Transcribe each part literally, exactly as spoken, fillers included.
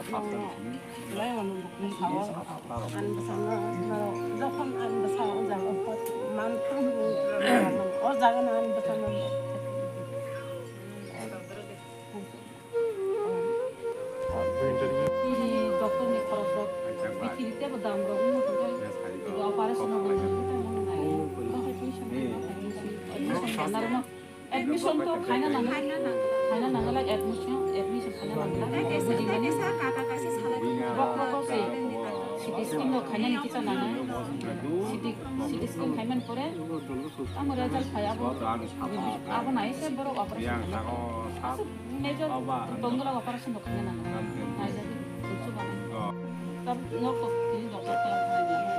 Ang bwsano, jokhon ang bwsa o jaga o man thang, o jaga no ang bwsano. Doctor ni khorok rok, bikiri tebo dam rok wngma tongkha, operation rok wngma tongkha, admission to khaina nango, khaina nango, like, admission, admission khaina nango, like, bujinani. Bok rok se C T scan rok khainani kisa nango. C T, C T scan khaimani pore tamo result phai abo, abo nai se borok operation khaina. Major tongwla operation rok khaina nango. Naijagwi, susu bana. Tab nok tok tini doctor kala khaina nango.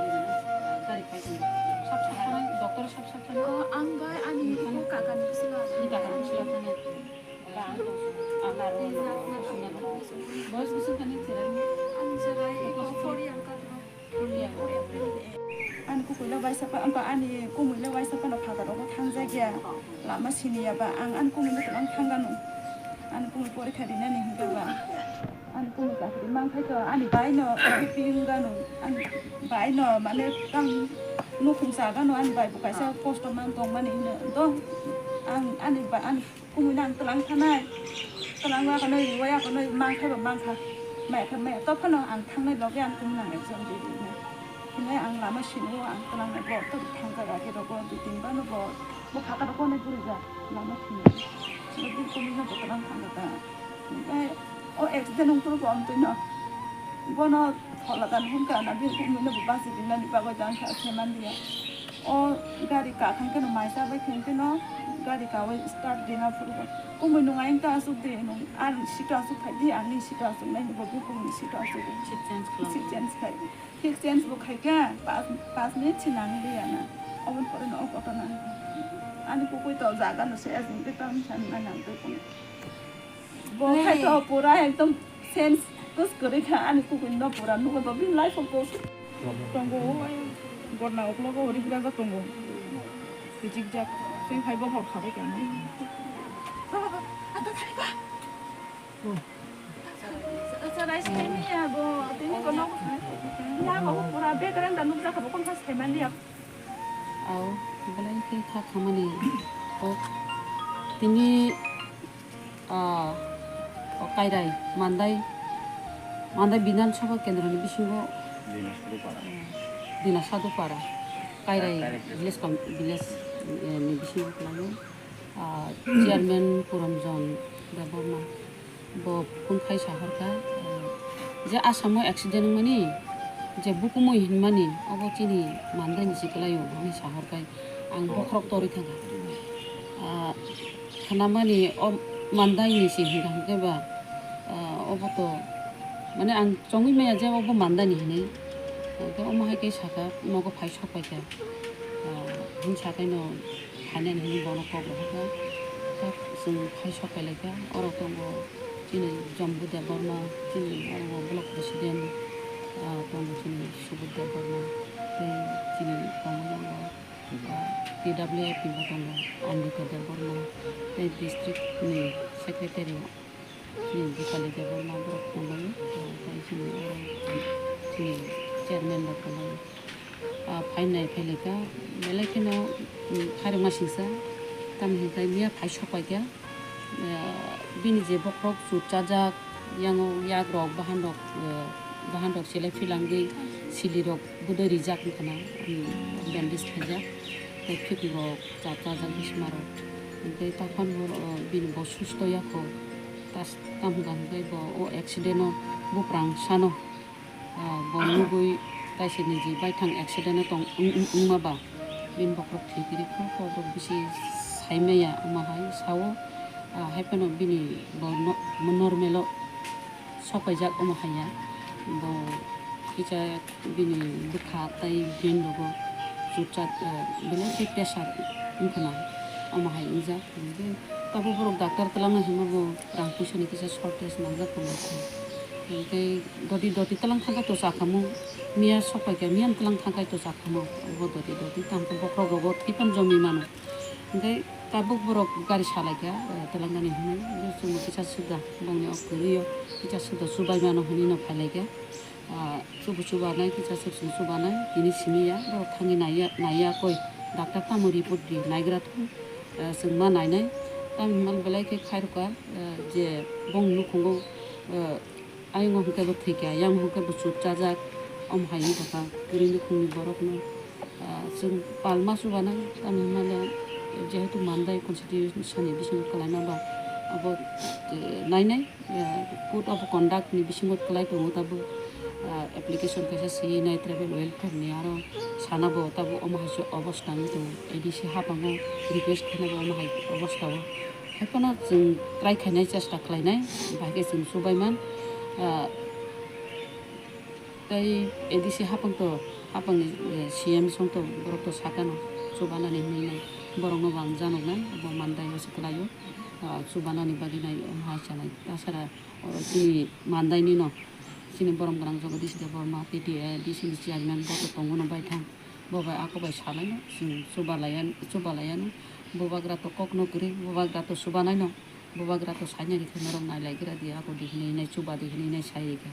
Gari khai sini. Sab sab khaina, doctor sab sab khaina. O, ang bai ani kaka ni sila. Ni kaka ni sila khaina. Boyos bwswk thani chwrai? Ani chwrai four year ka. Four year. Ani kukuilo waisa pa, ani kumuilo waisa pa no phatar obo thangjak ya. Lama sini ya ba, ang ani kumuino kwbang thangano. Ani kumui porikha rinani hinkhe ba. Ani kumui chakri mankhai to, ani bai no ping gano. Ani bai no mane tang nukhung sa gano, ani bai bo kaisa kosto man tongmani hino. Do ang ani ba, ani Kumui nang twlang thanai. Twlang wa kono, wa ya kono, mang khai ba mang kha. Mai kha, mai to phano ang thangnai loge ang kumui nang exam di di. Hinai ang lama sini o ang twlang nai bo to thang ka ga ke rogo di tin ba no bo. Bo pha ka rogo nai guri ja lama sini. Bo di kumui no bo twlang thang ka ta. Hinai o accident ung kuru bo am tui no. Bo no thola kan hun ka na bi kumui no bo basi di na ni ba bo jang kha se man dia. O gari ka khankhe no maisa bai khankhe no gari kawi start dina phuru. Kumui nung ayang ta asuk de nung, ar sito asuk phai di, ani sito asuk nai bo bi kumui sito asuk. Seat change khlai. Seat change khai. Seat change bo khai kha, pas, pas minute si nang li ana. Obon pore no o koto nang. Ani kukui to jaga no se asuk de tam san na nang de kumui. Bo khai to pura ekdom sense kus kwrwi kha ani kukui no pura nugo to bini life o bo. Tongo o ai gorna uklogo ori bwrajak tongo. Rijikjak tei hai bo hor khabai tongo. Acha rice khai manya bo tini kono. Lago pura background da nukjak bo kon khas khai manya. Au belai khe kha khamani kok tini. Ah, o Kairai, Mandai, Mandai Bidhan Sabha Kendra ni bisingo, Dina Sadupara. Ah, Dina Sadupara, Kairai Kairai village com-, village, eh, ni bisingo khlaio. Ah, chairman Puranjan Debbarma, bo phone khai sahorkha, ah, je Assam o accident wngmani, je bukumui hinmani, obo chini Mandai ni se kwlaio, hwnwi sahorkha. Ang bokhorok torwi thangkha. Ah, khnamani o Mandai ni se hinka hinkhe ba, ah, obo to, mane ang chongwi maya je obo Mandai ni hinwi. Hinkhe omo hai khe saka, nogo phai sok paikha. Ah, hwn sakaino phainani hinwi bono kok rohorkha. Khe chwng phai sok pailaikha. Oro tongo chini Jambu Debbarma, chini oro block president, ah, tongo chini Subudh Debbarma, tei chini tongo yango. T W F ni bo tongo, Amrita Debbarma, tei district ni secretary chini Dipali Debbarma borok tongo, tei chini oro chini chairman rok tongo. Ah, phainai phailaikha, belai kheno, mm, khairokma singsa, tamni hwnkhe miya phai sok paikha. Eh, bini je bokhorok chut chajak, yango yak rok, bahan rok, eh, bahan rok selai philangwi sili rok budai rijak wngkha na, um, bandage khaijak, tei phikung rok chap chajak, bisma rok. Tei takhon bo, eh, bini bo susto ya kho, tas-, tamo hwnkha hwnkhe bo o accident o buprang sano. Ah, bo nugwi kaisa niji baithang accident o tong wng-, wng-, wngma ba bini bokhorok thwi kwrwi kho, kho borok bisi sai maya wngma hai sao, ah, hai phano bini bo no-, normal o sok paijak wngma hai ya, bo kisa bini bwkha tei brain rogo chukchak, ah, belai khe pressure wngkha na wngma hai wngjak. Tabuk borok doctor twlangna hinma bo rang puisa ni kisa shortage nangjak tongo. Hinkhe doti doti twlang thangkhe to chakhamu, miya sok paikha, miya twlang thangkhe to chakhamu, bo doti doti tamo bokhorok rogo thwi phano jomi mano. Hinkhe Tabuk borok gari salaikha, eh, Telangana hinwi, chwngno kisa swkda, bongni o kwrwio kisa swkda, chubaimano hinwi no phailaikha. Ah, chubu chubanai, kisa swk swng chubanai, tini simi ya, borok thangwi naiya, naiya koi, doctor tamo report di, naigra thung, eh, chwng ma nainai, tamo hwnmani belai khe khairokha, eh, je bongni nukhungo, eh, Ayung hwnkhe bo thwikha, yang hwnkhe bo chuk chajak, omo hai wngkha kwrwi nukhungni borokno, ah, chwng palma chubanai, tamni hwnmale jehetu mandai constitution ni bisingo kwlaima ba abo, eh, nainai, eh, code of conduct ni bisingo kwlai tongo tabuk, ah, application kaisa siyinai tribal welfare ni aro sana bo tabuk omo hai se obosta wngwi tongo, A D C haphango request khaina bo omo hai obosta o. Haiphano chwng try khainai, chesta khlainai, bahai khe chwng chubaiman, ah, tei A D C haphang to, haphangni, eh, C M song to, borok to sakano chubanani hinwi nai, borokno bo ang janoknai, bo mandai o se kwlaio, ah, chubanani bagwi nai, hai sanai, tasara, o, chini mandaini no, chini borom gwnang Jagadish Debbarma, P T A, D C ni chairman, bo to tongo no baithang. Bo bai ako bai salaino, chwng chubalaiya-, chubalaiano. Bubagra to kokno kwrwi, bubagra to chubanaino, bubagra to sainani khe norok nailaigra di, ako di hinwi nai chuba di hinwi nai sai rikha.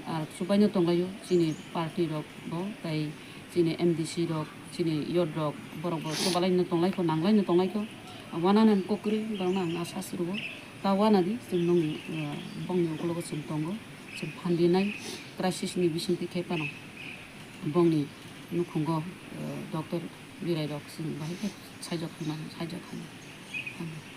Ar chubaino tonglaio chini party rok bo, tei chini M D C rok, chini youth rok, borok bo chubalaino tonglaikho, nanglaino tonglaikho. Wananani kok kwrwi, borokno ang asa srwo. Ta wanadi, chwng nung, eh, bongni ukologo chwng tongo, chwng phandinai crisis ni bisingtwi khe phano. Bongni nukhungo, eh, doctor birai rok chwng bahai khe saijak khaima, saijak khaima.